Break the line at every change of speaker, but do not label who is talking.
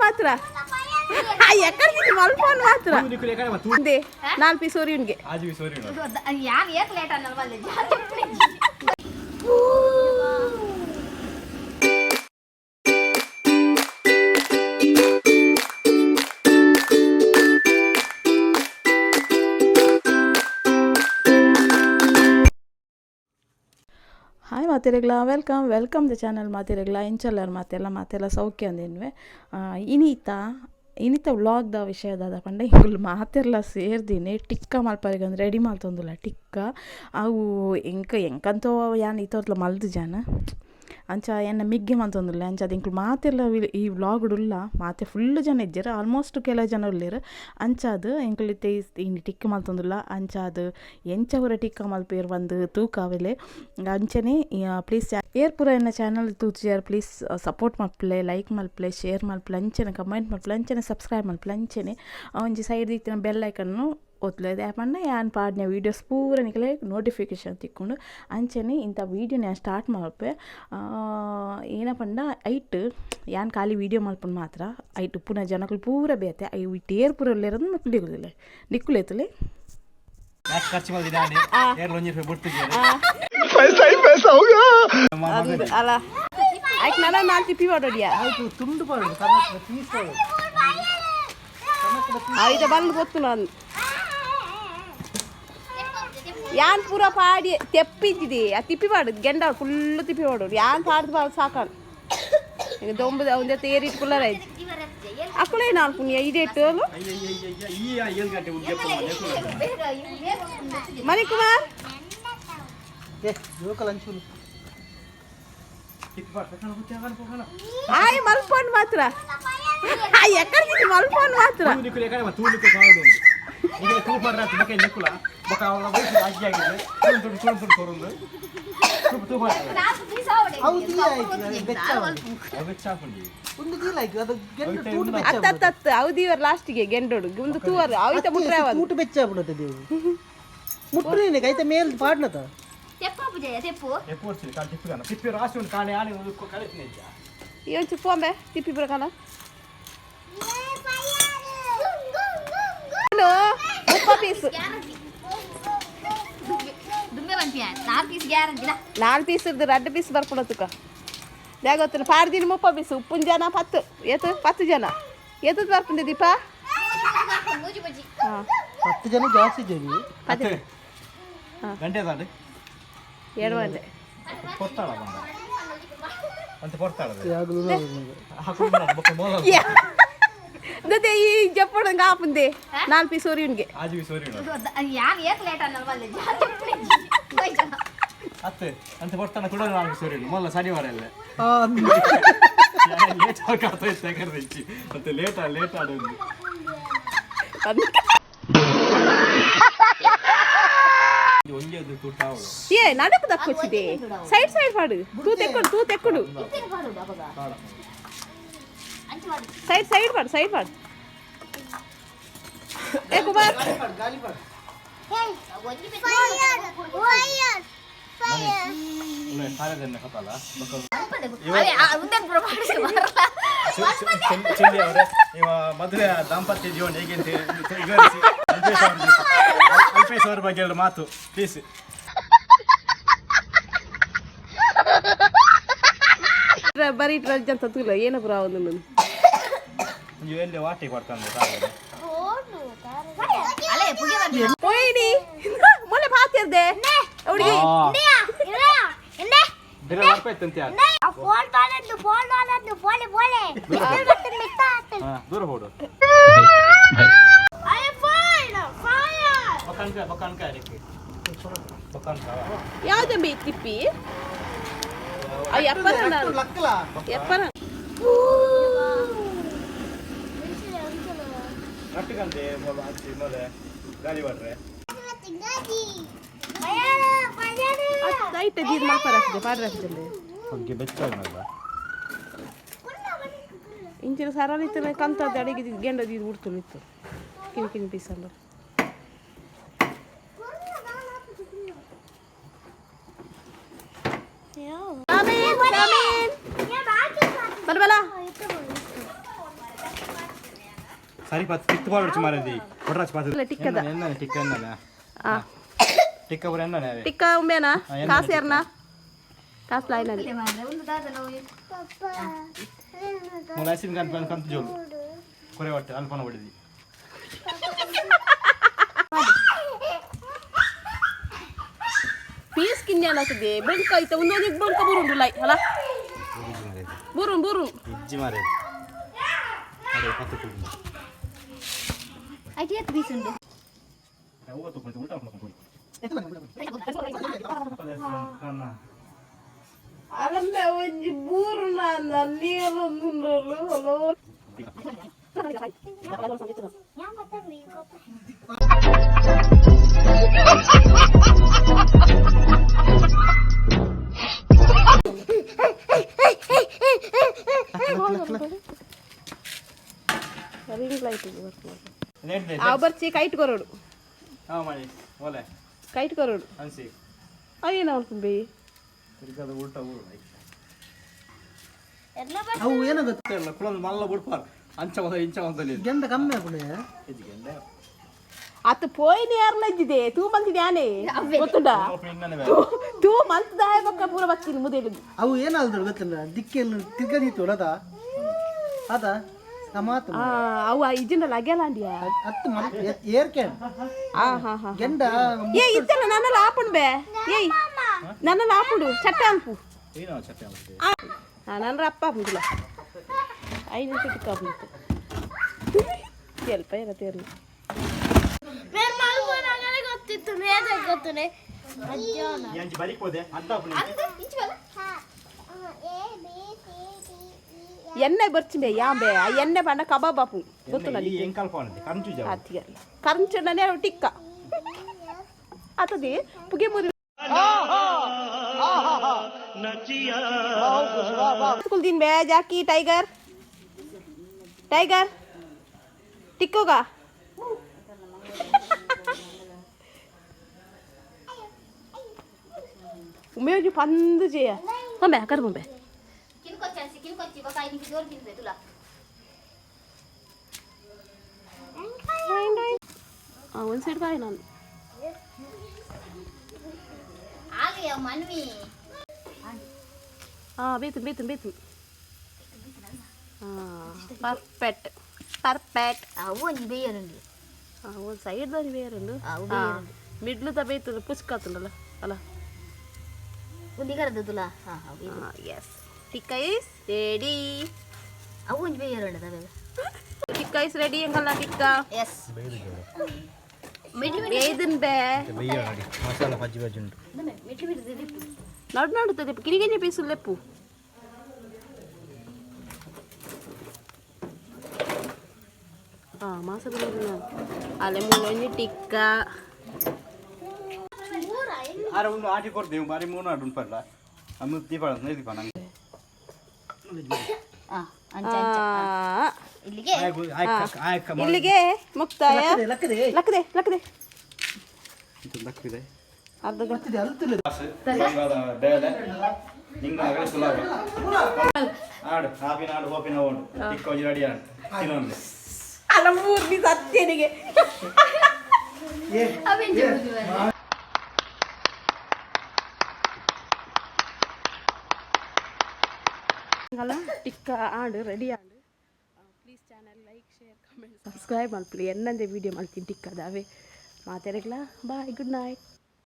ಮಾತ್ರ ಎಕ್ಕಡೆ ಮಲ್ಪೋನ್ ಮಾತ್ರ. ಅಂದೆ ನಾಲ್ ಪೀಸ್ ಸೂರ್ಯನ್ಗೆ.
ಯಾನ್ ಏತ್ ಲೇಟ್ ಅನ್ನಲ್ಲ.
ಹಾಯ್ ಮಾತೆರೆಗ್ಲ, welcome welcome the channel. ಮಾತೆರೆಗ್ಲ ಎಂಚಲ್ಲರ್? ಮಾತೆಲ್ಲ ಮಾತೆಲ್ಲ ಸೌಖ್ಯ ಅಂದೇನ್ವೆ. ಇನಿತ ಇನಿತ ವ್ಲಾಗ್ದ ವಿಷಯದಾದ ಪಂಡ, ಎಂಕುಲು ಮಾತೆರ್ಲ ಸೇರ್ದಿನಿ ಟಿಕ್ಕ ಮಲ್ಪರೆಗ್ ಅಂದ್ ರೆಡಿ ಮಲ್ತೊಂದುಲ್ಲ ಟಿಕ್ಕ. ಅವು ಎಂಕ್ ಎಂಕಂತೂ ಯಾನ್ ಇತೋರ್ತ್ಲ ಮಲ್ತ್ ಜನ, ಅಂಚ ಎನ್ನ ಮಿಗ್ಗೆ ಮಲ್ತೊಂದುಲ್ಲೆ. ಅಂಚಾದ್ ಎಂಕುಲು ಮಾತೆರ್ಲ ಈ ವ್ಲಾಗ್ಡ್ ಉಲ್ಲ. ಮಾತೆ ಫುಲ್ ಜನ ಇಜ್ಜೆರ್, ಆಲ್ಮೋಸ್ಟ್ ಕೆಲವು ಜನ ಉಲ್ಲೆರ್. ಅಂಚಾದ್ ಎಂಕುಲು ಇತ್ತೆ ಇನಿ ಟಿಕ್ಕ ಮಲ್ತೊಂದುಲ್ಲ. ಅಂಚಾದ್ ಎಂಚ ಪೂರ ಟಿಕ್ಕ ಮಲ್ಪುವೆರ್ ಪಂದ್ ತೂಕಾವೆಲೆ. ಅಂಚನೆ ಪ್ಲೀಸ್, ಏರ್ ಪೂರ ಎನ್ನ ಚಾನಲ್ ತೂತಿಜರ್, ಪ್ಲೀಸ್ ಸಪೋರ್ಟ್ ಮಲ್ಪುಲೆ, ಲೈಕ್ ಮಲ್ಪುಲೆ, ಶೇರ್ ಮಲ್ಪುಲೆ, ಅಂಚನೆ ಕಮೆಂಟ್ ಮಲ್ಪುಲೆ, ಅಂಚನೆ ಸಬ್ಸ್ಕ್ರೈಬ್ ಮಲ್ಪುಲೆ. ಅಂಚನೆ ಒಂಜಿ ಸೈಡ್ ಇತ್ತಿನ ಬೆಲ್ ಐಕನ್ ಒತ್ತ್ಲೆ. ದಾಯೆ ಪಂಡ ಯಾನ್ ಪಾಡ್ನ ವೀಡಿಯೋಸ್ ಪೂರ ನಿಕಲೆಗ್ ನೋಟಿಫಿಕೇಷನ್ ತಿಕ್ಕುಂಡು. ಅಂಚನೆ ಇಂಥ ವೀಡಿಯೋನ ಯಾನ್ ಸ್ಟಾರ್ಟ್ ಮಲ್ಪೆ. ಏನ ಪಂಡ, ಐಟ್ ಯಾನ್ ಖಾಲಿ ವೀಡಿಯೋ ಮಲ್ಪುನು ಮಾತ್ರ, ಐಟ್ ಉಪ್ಪುನ ಜನಕುಲು ಪೂರ ಬೇತೆ. I ಇಟ್ಟು ಏರ್ ಪೂರ ಉಲ್ಲೆರ್ ನಿಕುಲು ನಿಕ್ಕುಲು ಎತ್ತುಲೆ.
ಯಾಕೆ ಖರ್ಚು ಮಾಡಿದ್ದಾನೆ? 2 ಒಂಜಿ ರೂಪಾಯಿ ಬಿಡ್ತಿದ್ದೇನೆ.
ಅಲ್ಲ, ಆಯ್ತು, ನಾನು ನಾಲ್ ತಿಪ್ಪಿ ಮಾಡೋಡಿಯಾ.
ಆಯ್ತು, ತುಂಡು ಪಾಡು, ಕನ್ನಡ ಪೀಸ್ ಪಾಡು.
ಐತ ಬಂದು ಗೊತ್ತು. ನಾನು ಯಾನ್ ಪೂರ ಪಾಡಿ ತೆಪ್ಪಿದ್ದಿದೆ. ಆ ತಿಪ್ಪಿ ಪಾಡು ಗೆಂಡ ಫುಲ್ ತಿಪ್ಪಿ ಪಾಡು. ಯಾನ್ ಪಾಡ್ದು ಪಾಡು ಸಾಕಾನು. ಈಗ ದೊಂಬುದ ಒಂದೇ ತೇರಿಟ್ಟು ಕುಲ್ಲರ ಆಯ್ತು. ಅಕ್ಕುಲೇ ನಾಲ್ಕು ಪುಣ್ಯ ಇದೇಟು.
ಅಯ್ಯಯ್ಯಯ್ಯ, ಈ 7 ಗಂಟೆ ಉದ್ಯಪ.
ಮಣಿಕುಮಾರ್.
ಏ ಜೋಕಲ್ ಹಂಚುಲು.
ಆಯ್ ಮಲ್ಪೋನ್ ಮಾತ್ರ ಎಕ್ಕಡೆ ಮಲ್ಪೋನ್ ಮಾತ್ರ.
ತೂಲಿಕ್ಕುಲೆ ಕಡೆ ತೂಲಿಕ್ಕು ಪಾಡು ಈಗ ತೂ ಪಡ್ರ ಬೊಕ ನೆಕ್ಕುಲ ಬೊಕ ಅವಳ ವಯಸ್ಸು ಅಜ್ಜಿ ಆಗಿದೆ. ತುಳು ತುಳು ತುಳು ತುಳು ತೋರುಂದು ತೂ ತೂ ಪಡ್ರೆ.
ಅವು ತೀ ಆಯ್ತು, ಬೆಚ್ಚ.
ಅವು ಬೆಚ್ಚ ಹಾಕೊಂಡಿ.
ಒಂದು ತೀಲ ಆಯ್ತು, ಅದು ಗೆಂಡು ತೂಟು ಬೆಚ್ಚ.
ಅತ್ತ ಅತ್ತ ಅತ್ತ, ಅವು ದೀವರ್ ಲಾಸ್ಟಿಗೆ ಗೆಂಡೋಡು ಒಂದು ತೂವರ್ ಅವಿತ ಮುಟ್ರೆ ಅವನು.
ತೂಟು ಬೆಚ್ಚ ಆಗ್ಬಿಡುತ್ತೆ ದೇವು ಮುಟ್ರೆ ಕೈತ ಮೇಲ್ ಪಾಡ್ನತ.
ತೆಪ್ಪು ಜಯ ತೆಪ್ಪು.
ಎಪ್ಪು ವರ್ಷ ಕಾಲು ತಿಪ್ಪುಗಾನ ತಿಪ್ಪಿ ರಾಶಿ ಉಂಟು ಕಾಣೆ ಆನೆ ಕಳಿಸ್ನೆ ಇಜ್ಜ.
ಈ ಒಂಚೂರು ಪೋಂಬೆ ತಿಪ್ಪಿ ಬರಕಲ್ಲ 30 ಪೀಸ್.
ದುಂಬೆ ಬಂತಿಯ ನಾಲ್ಕು ಪೀಸ್ ಗ್ಯಾರಂಟಿ.
ನಾಲ್ ಪೀಸ್ ಇದ್ದು ರಡ್ಡು ಪೀಸ್ ಬರ್ಪುಣ ತುಕ ಜಾಗತ್ತಿನ ಪಾಡ್ದಿನ 30 ಪೀಸ್. ಉಪ್ಪಿನ ಜನ 10 ಏತು? 10 ಜನ ಏತದ್ ಬರ್ಪುಂಡೆ ದೀಪ?
ಮೂಜಿ ಬಜ್ಜಿ.
ಹಾಂ.
10 ಜನ ಜಾಸ್ತಿ ಜನ.
ಪತ್ತೆ.
ಗಂಟೆ ದಾಂಡು.
7 ಗಂಟೆ.
ಕೊಡ್ತಾಳ ಬಂದ ಅಂತ ಕೊಡ್ತಾಳ.
ಯಾಗಲೂ.
ಹಾಕೊಂಡು ಬೊಕ ಮೋಲ.
ದದೆ ಈ ಜಪ್ಪಡ ಆಪುಂದೆ ನಾಲ್ ಪೀಸ್ ಸೂರ್ಯನ್ಗೆ.
ಆಜಿ ಸೋರಿ.
ಯಾನ್ ಏತ್ ಲೇಟ್ ಅನ್ನಲ್ಲ.
ಅತ್ತೆ ಅಂತ ಕೊಡ್ತಾನ ಕೂಡ ನಾಲ್ಕು ಸೋರಿ ಮೊಲ್ಲ ಶನಿವಾರ ಎಲ್ಲ ಲೇಟ್ ಆಗ್ತಾ ಇತ್ತು. ಯಾಕಂದ್ರೆ ಇಚ್ಚಿ ಮತ್ತೆ ಲೇಟ್ ಲೇಟ್ ಆಡೋದು. ಒಂಜಿ ಅದು ತುಟ್ಟಾವಳು.
ಏ ನಡಕು ದಕ್ಕೊಚ್ಚಿದೆ, ಸೈಡ್ ಸೈಡ್ ಪಾಡು, ತೂ ತೆಕ್ಕೊಡು, ತೂ ತೆಕ್ಕೊಡು. ಸೈಡ್ ಸೈಡ್ ಪಾಡು, ಸೈಡ್ ಪಾಡು. ಏ ಕುಮಾರ್.
ಗಾಲಿ ಪಾಡು.
ಒಳ್ಳೆ ಸಾರದನ್ನ ಕತ್ತಲ್ಲ. ಚಿಂಡಿ ಅವರೇ, ಇವ ಮದುವೆ ದಾಂಪತ್ಯ ಜೀವನ ಹೇಗೆ ಅಂತ ವಿವರಿಸಿ. ಅಲ್ಪೇಶ್ ಅವ್ರ ಜೊತೆ. ಅಲ್ಪೇಶ್ ಅವರ ಬಗ್ಗೆ ಎರಡು ಮಾತು ಪ್ಲೀಸ್.
ಬರೀ ರಜ್ ಅಂತ ತೂಲ ಏನ ಪುರ ಒಂದು.
ನೀವು ಎಲ್ಲಿ ವಾಟಿ ಕೊಡ್ತಾನೆ ಸಾಗರೆ?
ಅಲೆ ಪುಗೆ ಬಂದಿ.
ಪೋಯಿನಿ ಮೊನ್ನೆ ಪಾತಿರ್ದೆ ಹುಡುಗಿ.
ಬೇರೆ ಬರ್ಪಾಯ್ತಂತೆ ಯಾರು?
ಫೋನ್ ಬಾಲದ್ದು ಫೋನ್ ಬಾಲದ್ದು ಬೋಲೆ ಬೋಲೆ.
ಹಾ, ದೂರ ಹೋಡು.
ಅರೆ ಫೋನ್ ಫೈರ್.
ಬೊಕ್ಕನ್ಕ ಬೊಕ್ಕನ್ಕ ಅದಕ್ಕೆ ಬೊಕ್ಕನ್ಕ.
ಯಾವ್ದಂಬಿ ತಿಪ್ಪಿ ಅಯ್ಯಪ್ಪನ.
ಲಕ್ಕಲ.
ಎಪ್ಪನ.
ನಟ್ಟುಗಂತೆ ಮೊಲ ಅಜ್ಜಿ ಮೊಲೆ ಗಾಳಿ ಬರ್ರೆ.
Fire fire.
ಐತೆ ದೀದ್ ಮಾಪಾರ ಪಾಡ್ರಾಕ್ತದೆ.
ಹೊಗ್ಗೆ ಬೆಚ್ಚಾಗ್ನಲ್ಲ.
ಇಂಚಿನ ಸರಳ ಇತ್ತು ಕಂತದ್ದು ಅಡಿಗೆ ಗೆಂಡ ದೀದ್ ಉಡ್ತು ಇತ್ತು ಕಿನಿ ಕಿನಿ ಪೀಸ್ ಅಲ್ಲ. ಬಲ ಬಲ.
ಸರಿ ಪತ್ತು ತಿತ್ತು ಪಾಡು ಮಾರದಿ ಕೊಡ್ರಾಚ್ ಪಾತು.
ಟಿಕ್ಕದ.
ಎನ್ನನೆ ಟಿಕ್ಕ ಎನ್ನನೆ?
ಆ.
ಟಿಕ್ಕ ಪೂರ ಎನ್ನನೆ ಅವೇ.
ಟಿಕ್ಕ ಉಂಬೇನಾ? ಕಾಸು ಯಾರನಾ? ಕಾಸು ಲಾಯ್ನಲ್ಲಿ.
ಮೂಲ ಐಸಿನ ಕನ್ಪ ಕಂತು ಜೋಲು ಕೊರೆ ಒಟ್ಟೆ ಅಲ್ಪನ ಹೊಡಿದಿ.
ಪೀಸ್ ಕಿನ್ಯಾನತ್ತದೆ ಬೆಂಕ ಐತೆ ಒಂದೊಂದು ಬೆಂಕ ಬುರುಂಡು ಲೈ ಅಲ್ಲ ಬುರುನ್ ಬುರುನ್.
ಇಜ್ಜಿ ಮಾರೆ ಅರೆ ಪತ್ತು ಕುಡಿ.
అయితే ఎత్తు పీస్ ఉండు.
ಅಲ್ಲ ಒಂಜಿ ಬೂರು ನೀರು. ರಿಂಗ್ ಲೈಟ್ ಆ ಬರ್ಚಿ ಕೈಟ್ ಕೊರಡು.
ಹಾಂ ಮಾಡಿ ಓಲೆ.
ಕೈಟ್ ಕೊರಡು.
ಅನ್ಸಿ.
ಅದೇನು ಅನ್ಕೊಂಬಿ?
ತಿರ್ಗದ ಉಲ್ಟಾ ಊರು.
ಅವು ಏನ ಗೊತ್ತ?
ಇಲ್ಲ ಕುಳೊಂದು ಮಲ್ಲ ಬಿಡ್ಪಾರ್ ಅಂಚ ಒಂದ ಇಂಚ ಒಂದಲ್ಲಿ.
ಗೆಂಡ ಕಮ್ಮಿ ಆಪುಂಡು.
ಹೆಜ್ಜಿಗೆ.
ಅತ್ತು ಪೋಯಿನ ಯಾರನ್ನ ಇದ್ದಿದೆ ತೂ ಮಂತಿದೆ ಆನೆ ಗೊತ್ತುಂಡ. ತೂ ಮಂತದಾಯ ಬಕ್ಕ ಪೂರ ಬತ್ತೀನಿ ಮುದೇಲು.
ಅವು ಏನಾದ್ರು ಗೊತ್ತಿಲ್ಲ ದಿಕ್ಕೆಲ್ಲ ತಿರ್ಗದಿತ್ತು ಅದ ಅದ ಸಮಾತ.
ಆ ಅವು ಇಜಿಂಡಲ್ಲ ಅಗ್ಯಲಾಂಡಿಯಾ.
ಹತ್ತು ಏರ್ಕೆ.
ಆ ಹಾ ಹಾ.
ಗೆಂಡ.
ಏ ಇತ್ತಲ್ಲ ನನ್ನೆಲ್ಲ ಆಪುಂಡು ಬೇ. ಏಯ್ ನನ್ನೆಲ್ಲ ಆಪುಂಡು ಚಟ್ಟ ಅನ್ಪು.
ಏನೋ ಚಟ್ಟೆ ಆಗುತ್ತೆ.
ನನ್ನ ಅಪ್ಪ ಆಪುಂಡುಲ 5 ನಿಮಿಷ ಟಿಕ್ಕ ಆಪುಂಡು ಎಲ್ಪ ಏನ ತೇರ್ಲಿ.
నేను మలుపునగానే ಗೊತ್ತಿತ್ತು ಗೊತ್ತನೆ ಮಧ್ಯಾಹ್ನ.
ಈ ಅಂಚಿ ಬಲಿಕ್ ಹೋದೆ ಅಡ್ಡ ಆಪುಂಡು.
A B C D E.
ಎಣ್ಣೆ ಬರ್ಚಿಂಬೆ ಯಾಂಬೆ ಆ ಎಣ್ಣೆ ಬಣ್ಣ ಕಬಾಬ್ ಆಪು ಗೊತ್ತಲ್ಲ.
ಈ ಹೆಂಗ್ ಕಲ್ಪವನದೆ ಕಂಚು ಜಾವ.
ಅತ್ತಿಗೆ ಕರಂಚುಂಡನೆ ಟಿಕ್ಕ ಆತದಿ ಪುಗೆ ಮುರಿ ಕುಲ್ದಿನ್ ಬೇ ಜಾಕಿ ಟೈಗರ್ ಟೈಗರ್ ಟಿಕ್ಕುಗ. ಉಮೇಜು ಪಂದು ಜಯ ಬೊಂಬೆ ಕರ್ ಬೊಂಬೆ.
కిందకొచ్చేసి కిందకొచ్చి ఒక 5 నిమిషం దూరం కింద తులా.
ಒಂದು ಸೈಡ್ ಬಾಯ್ ನಾನು.
ఆగి మన్వి.
ಹಾಂ ಬೇತು ಬೇತು ಬೇತು. ಹಾಂ ಪರ್ಫೆಕ್ಟ್ ಪರ್ಫೆಕ್ಟ್.
అవ్వ నీ బెయ్యనుండి.
ಒಂದು ಸೈಡ್ ದಾನಿ ಬೇರುಂಡು. ಮಿಡ್ಲು ದ ಬೇತು ಪುಷ್ಕಾತುಂಡಲ್ಲ ಅಲ್ಲ.
ఉంది తులా.
Yes tikka is ready.
ಅವು ಒಂಜಿ ಬೇಯರುಂಡು ಅದ.
ಟಿಕ್ಕ is ready ಎಂಗಲ್ಲ ಟಿಕ್ಕ?
ಎಸ್ ಮಿಡ್ಲು.
ಬೇದನ್ ಬೇ.
ಮಸಾಲ ಬಜ್ಜಿ ಬಜ್ಜಿ ಉಂಟು.
ಮಿಡ್ಲು ಮಿಡ್ಲು.
ನಡು ನಡುತ್ತದೆ ಕಿರಿಗೆಂಜೆ ಪೀಸು ಲೆಪ್ಪು. ಹಾಂ ಮಾಸ ಅಲೆ ಮೂಲೊಂಜಿ ಟಿಕ್ಕ.
ಅರೆ ಒಂದು ಆಟಿ ಕೊಡ್ತೇವೆ ಬಾರಿ ಮೂರು ನಾಡು ಉಂಟು ಅಮ್ಮ ದೀಪ ದೀಪ ನಂಗೆ.
ಅಂಚ ಅಂಚ ಇಲ್ಲಿಗೆ.
ಇಲ್ಲಿಗೆ ಮುಕ್ತಾಯ.
ಲಕ್ಕದೆ.
ಲಕ್ಕದೆ ಲಕ್ಕದೆ.
ಲಕ್ಕಿದೆ.
ಅರ್ಧ ಗಂಟೆ.
ಅಲ್ತಿಲ್ಲ.
ಬೇಳೆ ನಿಂಗ ಸುಲಾಭ ಆಡು ಆಪಿನ ಆಡು ಹೋಪಿನ ಓಡು ಟಿಕ್ಕ ಒಂಜಿ ರೆಡಿ ಆಡು ತಿನ್ನೊಂದು.
ಅಲ್ಲ ಮೂರು ದಿವಸ ಅತ್ತೇನಿಗೆ. ಅಲ್ಲ ಟಿಕ್ಕ ಆಂಡು ready and. Please channel like share comment subscribe ಮಲ್ಪುಲಿ. ಎನ್ನಂದೆ video ಮಲ್ತೀನಿ ಟಿಕ್ಕದಾವೆ ಮಾತಾಡಗ್ಲ. Bye, good night.